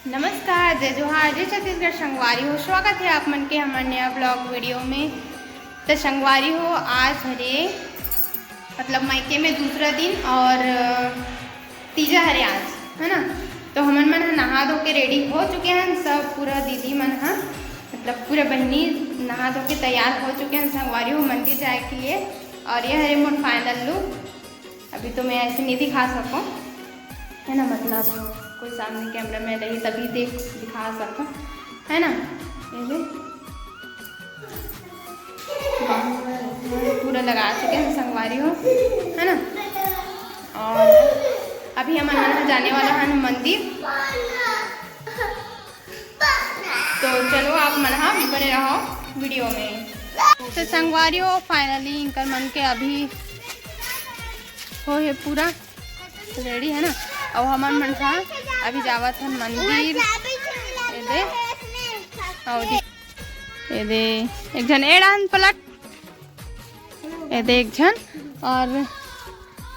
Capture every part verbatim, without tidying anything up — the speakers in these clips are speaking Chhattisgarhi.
नमस्कार, जय जोहार, जय छत्तीसगढ़ संगवारी हो। स्वागत हे आप मन के हमर नया vlog video में। त संगवारी हो, आज हरे मतलब मायके में दूसरा दिन और तीजा हरे आज, है ना। तो हमन मन ह नहा धो के ready हो चुके हन सब, पूरा दीदी मन ह मतलब पूरा बहिनी नहा धो के तैयार हो चुके हन संगवारी हो मंदिर जाए के लिए। और ये हरे मोर final look। अभी तो मैं ऐसे नहीं दिखा सकूँ, है ना, मतलब कोई सामने camera में रही तभी देख दिखा सकूँ, है ना। ये दे, पूरा लगा चुके हैं संगवारी हो, है ना। और अभी हमन मन जाने वाला है मंदिर। तो चलो आप मन ह बने रहो video में। तो संगवारी हो, finally इनकर मन के अभी हो हे पूरा ready, है ना। अब हमन मन ह अभी जावत हन मंदिर। ये दे, और दे, ये दे, एक झन ए डाहन पलट, ये दे एक झन, और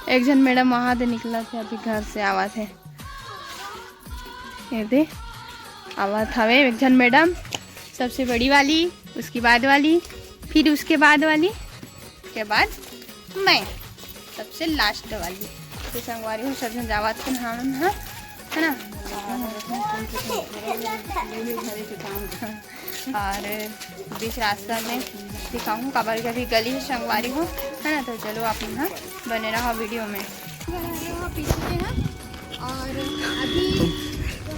एक झन madam वहाँ दे निकलत हे, अभी घर से आवत हे। ये दे, आवत हवे एक झन madam, सबसे बड़ी वाली, उसके बाद वाली, फिर उसके बाद वाली, के बाद मैं, सबसे last वाली। तो संगवारी हो, सब झन जावत हन हमन ह, है ना। और बीच रास्ता में दिखाऊँ, काबर के अभी गली है संगवारी हो, है ना। तो चलो आप मन ह बने रहो video में। पीछे है और अभी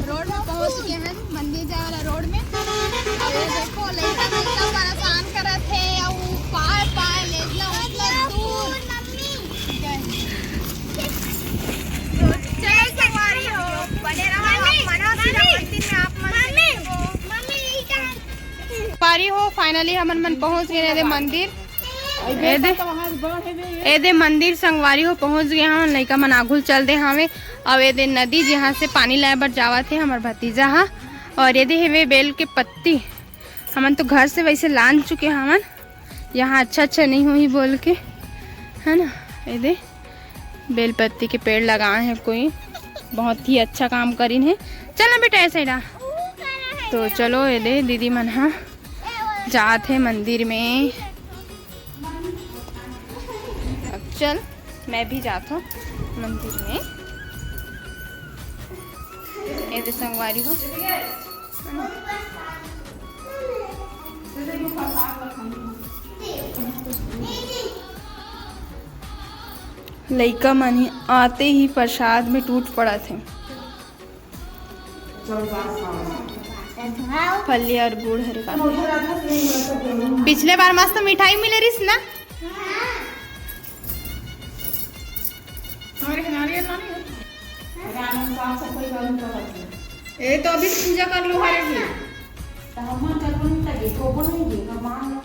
road में पहुंच गए हैं, मंदिर जाए वाला road में। और ये देखो, लड़का लड़का परेशान करत है, और पाए पाए लेजला उजला दूर। चलो संगवारी हो, बने रहो आप मन ह सीधा मंदिर में, आप मन से मिलबो। संगवारी हो, finally हमन मन पहुंच गए रे मंदिर। ए दे, ए दे मंदिर संगवारी हो पहुंच गए हमन, लइका मन आघू ल चल दे हवे। अउ ए दे नदी, जहाँ से पानी लाए बर जावत हे हमर भतीजा हा। और ए दे हेवे बेल के पत्ती, हमन तो घर से वैसे लान चुके हवन, यहाँ अच्छा अच्छा नहीं होही बोल के, है ना। ए दे बेल पत्ती के पेड़ लगाए हैं कोई, बहुत ही अच्छा काम करिन है। चल ना बेटा, ऐसे ही रहा। तो चलो, ए दे दीदी मन हा जात हे मंदिर में। अब चल, मैं भी जात हूँ मंदिर में। ये दे संगवारी हो। लइका मन ही आते ही प्रसाद में टूट पड़त हे। फल्ली और गुड़ हरे का। पिछले बार मस्त मिठाई मिले रिस ना। हमारे यहाँ नारियल ना मिले। ए तो अभी पूजा कर लो हरे जी। तो हम जब नहीं लगे, तो वो नहीं गे, भगवान लोग।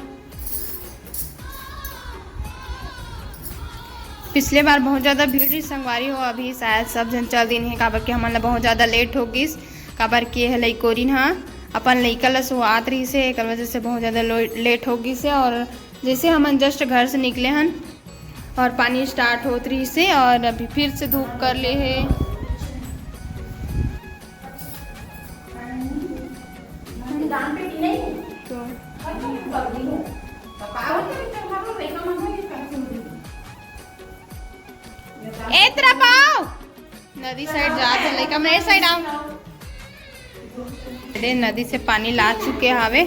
पिछले बार बहुत ज़्यादा भीड़ रही संगवारी हो, अभी शायद सब झन चल दिन हे, काबर कि हमन ला बहुत ज़्यादा लेट हो गिस, काबर कि यह लइकोरिन हा अपन लइका ला सुहात रहिस हे, एकर वजह से बहुत ज़्यादा लो-, लेट हो गिस हे। और जैसे हमन जस्ट घर से निकले हन और पानी स्टार्ट होत रहिस हे और अभी फिर से धूप कर ले हे। तो ए तेरा पाव नदी साइड जात हे, लइका मेरे साइड आओ। अरे नदी से पानी ला चुके हावे।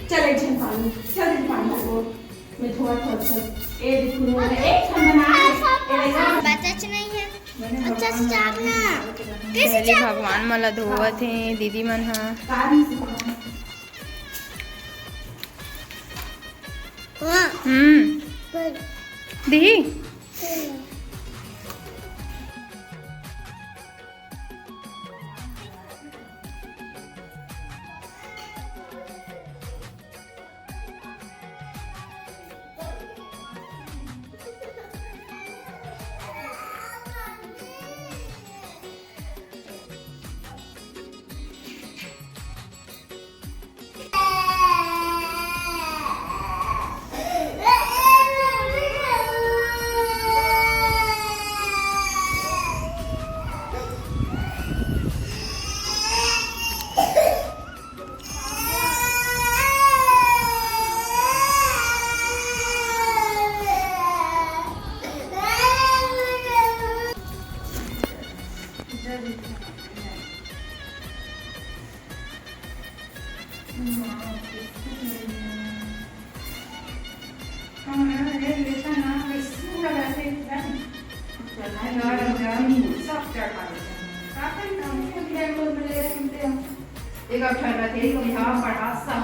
चल एक झन पानी, चल एक पानी को। मैं थोड़ा थोड़ा चल। ए देखो, एक झन बना। बचच नहीं है। अच्छा से चाप ना। कैसे पहले चाप? भगवान मन ला धोवत हे दीदी मन हा। हाँ। हम्म। पर दिही। एक अक्षर रथे, एक बिहाव पढ़ा सब।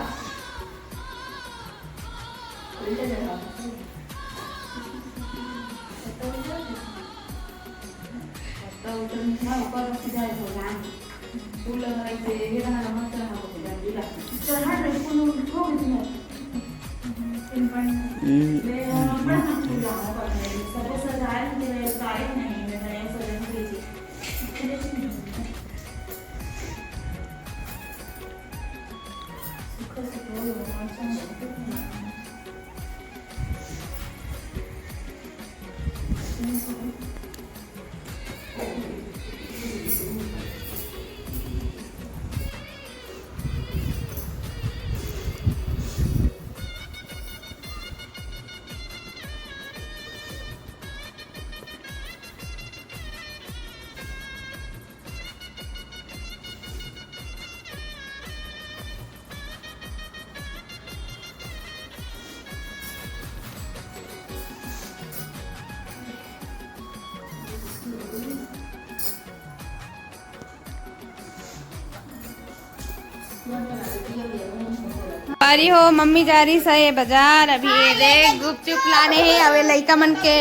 अरे हो, मम्मी जा रही सही बाजार। अभी ये देख, गुपचुप लाने हे। अबे लइका मन के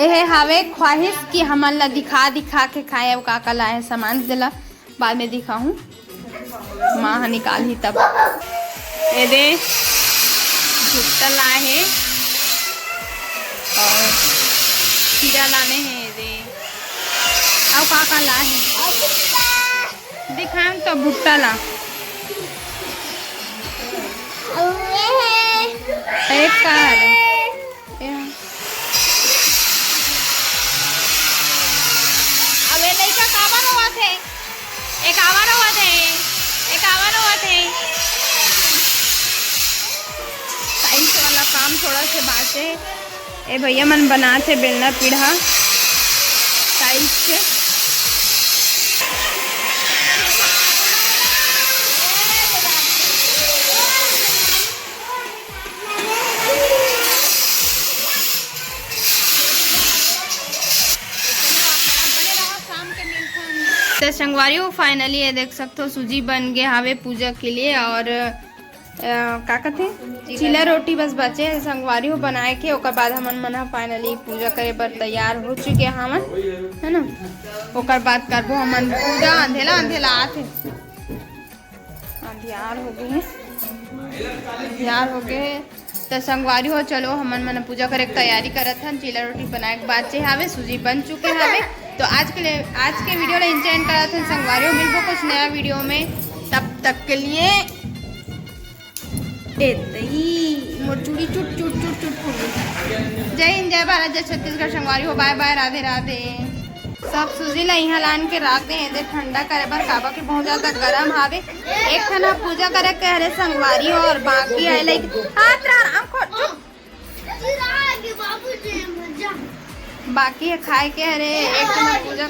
एहे हावे ख्वाहिश कि हमन ला दिखा दिखा के खाए। अउ का का लाए हे सामान, तेला बाद में दिखाहूँ, माँ ह निकालही तब। ये दे, भुट्टा लाए हे अउ खीरा लाने हे। ये दे, अउ का का लाए हे? दिखान तो भुट्टा ला। एक का हरे? ए। अबे लइका काबर रोवत हे? ए काबर रोवत हे? ए काबर रोवत हे? टाइल्स वाला काम थोड़ा से बाचे। ए भैया मन बनात हे बेलना पीढ़ा टाइल्स के। तो संगवारी हो, finally ये देख सकथो, सूजी बन गे हावे पूजा के लिए। और अ, का कथे, चीला रोटी बस बचे हे संगवारी हो बनाए के। ओकर बाद हमन मन ह finally पूजा करे बर तैयार हो चुके हवन, है ना। ओकर बाद करबो हमन पूजा। अंधेला अंधेला आथे, अंधियार हो गे हे, अंधियार हो गे हे। त संगवारी हो, चलो हमन मन पूजा करे के तैयारी करत हन। चीला रोटी बनाए के बाचे हावे, सूजी बन चुके हावे। तो आज के लिए, आज के video ला enjoy करत हन संगवारी हो। मिलबो कुछ नया video में, तब तक के लिए ए दई, मोर चूड़ी चुट, चुट, चुट, चुट फूट गे। जय हिंद, जय भारत, जय छत्तीसगढ़ संगवारी हो। Bye bye, Radhe Radhe. सब सूजी ला इहाँ लान के राख दे, एदे ठंडा करे बर, काबर के बहुत ज्यादा गरम हावे। एक ठन ह पूजा करे के हरे संगवारी हो, और बाकी है लाइक हाथ रा आराम खोल, चुप। बाकी है खाए के हरे, एक ठन ह पूजा।